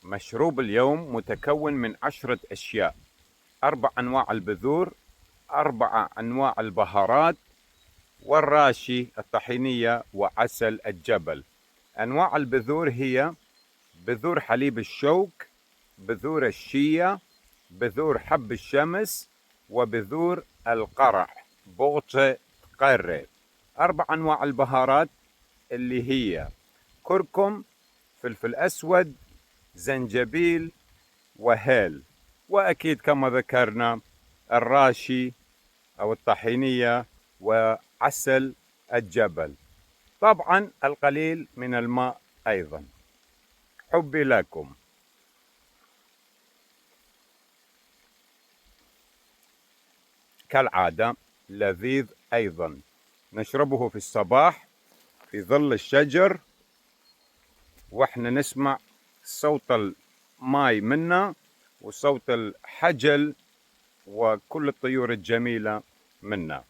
مشروب اليوم متكون من 10 أشياء: 4 أنواع البذور، 4 أنواع البهارات، والراشي الطحينية، وعسل الجبل. أنواع البذور هي بذور حليب الشوك، بذور الشيا، بذور حب الشمس، وبذور القرع بوغتة قرة. 4 أنواع البهارات اللي هي كركم، فلفل أسود، زنجبيل، وهيل. وأكيد كما ذكرنا الراشي أو الطحينية وعسل الجبل، طبعا القليل من الماء أيضا. حبي لكم. كالعادة لذيذ أيضا، نشربه في الصباح في ظل الشجر واحنا نسمع صوت الماء منا وصوت الحجل وكل الطيور الجميلة منا.